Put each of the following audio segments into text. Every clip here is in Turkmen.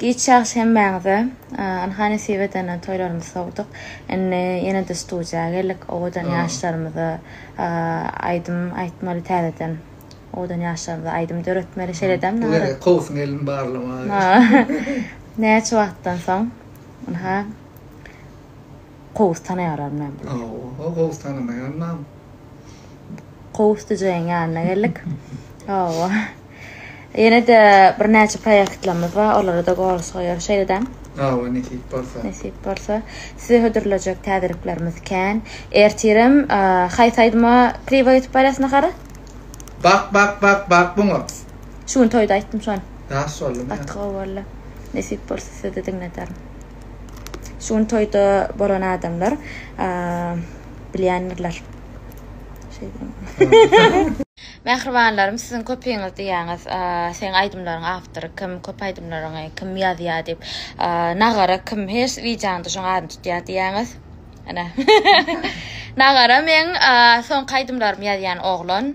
Giç ýagşy hemmäňize. Ynha nesip edenden toýlarymyzy sowduk. Indi ýene-de studiýa geldik. Owadan ýaşlarymyza aýdym aýtmaly täzeden. Owadan ýaşlarymyza aýdym döretmeli. Şeýle dämi Bu Nara? gezek kowusyň elini barlamaga. Näçe wagtdan soň ynha Kowus tanaýarlarmy näme bular? Hawa, kowus tanamaýan barmy? Kowus DJ-iň ýanyna geldik. Hawa. Ýene-de birnäçe proýektlerimiz bar, olara-da gols goýarys, şeýle dämi? Hawa, nesip bolsa. Nesip bolsa. Size hödürlejek täzeliklerimiz kän. Ertirem haýsy aýdyma kliba gidip barýas nahara? Bak, bak, bak, bak buňa. Şu gün toýda aýtdym şony. Daş boldumy? Gaty gowy boldy. Nesip bolsa size-de diňlederin. Şu gün toýda bolan adamlar bilýändirler. Şeýdip. Mähribanlarym siziň köpüňiz diýýäňiz seň aýdymlaryň awtory kim köp aýdymlaryňy kim ýazýa diýip Nagara kim her wideoňda şoň adyny tutýar diýýäňiz ene Nagara meň soňky aýdymlarymy ýazýan oglan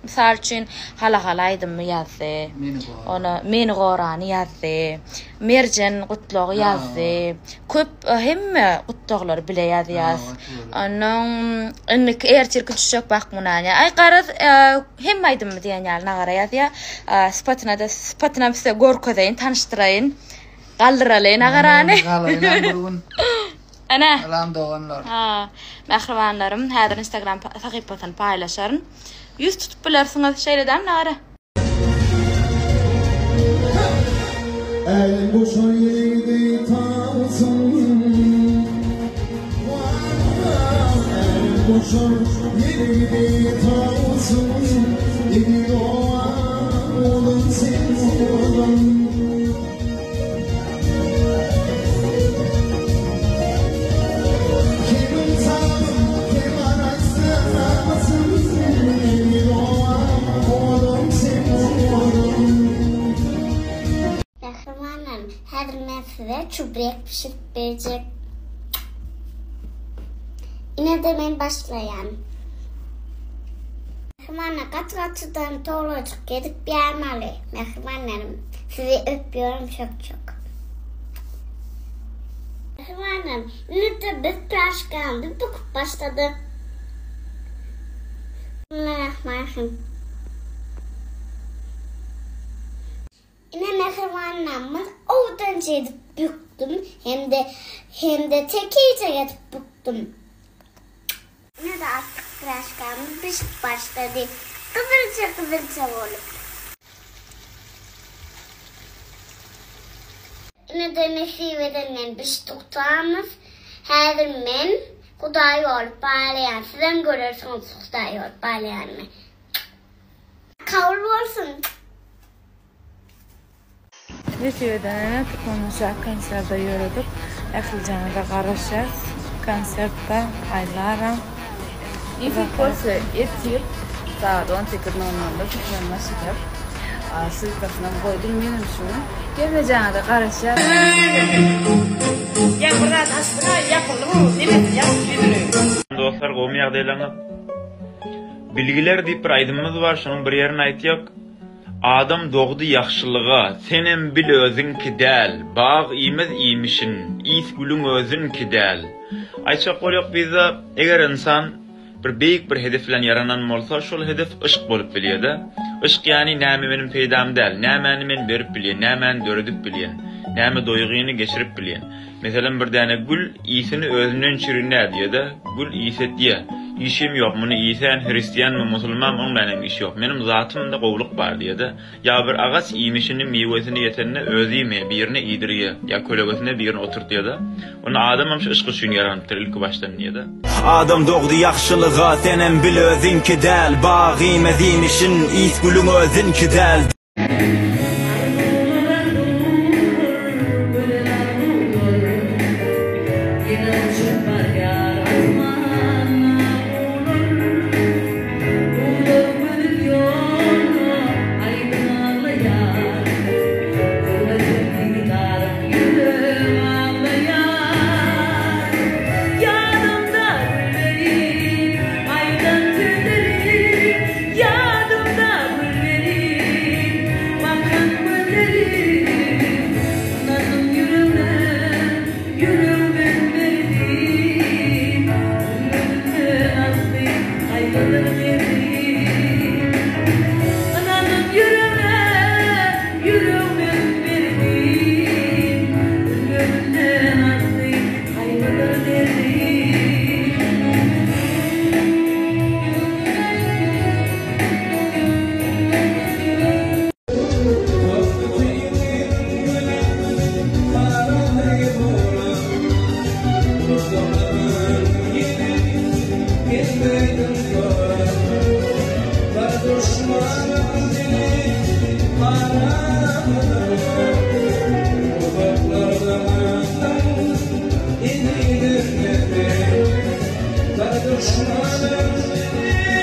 Mysal üçin, Hala-hala aýdymymy ýazdy. Ony Meni gorany ýazdy. Merjen gutlagy ýazdy. Köp hemme gutlaglary bile ýazýas. Onnoň indiki ertirki düşjek bak munany. Aý garaz hemme aýdymymy diýen ýaly Nagara ýazýar. Sypatyna-da sypatynam size görkezeýin, tanyşdyraýyn. Galdyraly Nagarany. Galaýynam bir gün. Ene. Salam doganlar. Ha, mähribanlarym, häzir Instagram sahypasyny paýlaşaryn. Ýüz tutup bilersiňiz, şeýle dämi Nara? Älem goşar ýigidi tawusyn Älem goşar ýigidi tawusyn Ýigit owan olan sen owadan. Kimiň salym, kim arassa namysyn, Eziz obam, owadan sen owadan. Mähribanlarym, häzir men size çubrek bişirip berjek. Ine-de men başlaýan. Mähribanlar gaty-gatydan towlajyk edip ýarmaly. Mähribanlarym, sizi öpýärin çok-çok. Mähribanlarym, indi-de biz praşkamyzy büküp başladyk. Bismillahirrahmanirrahim. Ine mähribanlarymyz owadança edip bükdüm hem-de hem-de tekizje edip bükdüm. Ine-de artyk piražkamyz bişip başlady. Gyzylja-gyzylja bolup. Ine-de nesip edenden bişdi gutamyz. Häzir men Hudaý bolup barýan. Sizem görersiňiz Hudaý bolup barýanymy. Kabul bolsun. Nesip edene Türkmenbaşy konserde ýöredik. Ählijaňyza garaşýas konsertde Aýlara. Nesip bolsa ertir sagat 18 nol nolda Türkmenbaşyda. Ssylkasynam goýdum menem şu gün. Hemmejaňyza garaşýas. Ýa bir zat açdyňa ýapyldy bu nemesi ýapyp ýüzüni. Dostlar gowmy ýagdaýlaryňyz? Bilgiler diýip bir aýdymymyz bar şonuň bir ýerini aýtýak. Adam dogdy ýagşylyga, senem bil özüňki däl, Bag iýmez iýmişin, is gülüň özüňki däl. Aýtjak bolýak bizde, eger ynsan bir beýik bir hedef bilen ýaranan bolsa, şol hedef yşk bolup bilýär-de. Yşk ýany näme meniň peýdam däl, nämäni men berip bilýän, nämäni döredip bilýän, näme doýgyny geçirip bilýän. Meselem bir däne gül ysyny özünden çürinýä diýede, gül ys etýä. Işim ýok, muny iýsän hristianmy musulmanmy oň bilenem işi ýok. Meniň zatymda gowulyk bar diýede. Ýa bir agaç iýmişini miwesini ýetende özi iýmeýä birine iýdirýä, ýa kölegesinde birini oturtýada. Onda adamam şu yşk üçin ýaranypdyr ilki başdan diýede. Adam dogdy ýagşylyga senem bil özüňki däl, Bag iýmez iýmişin, ys gülüň özüňki däl. duşmanym.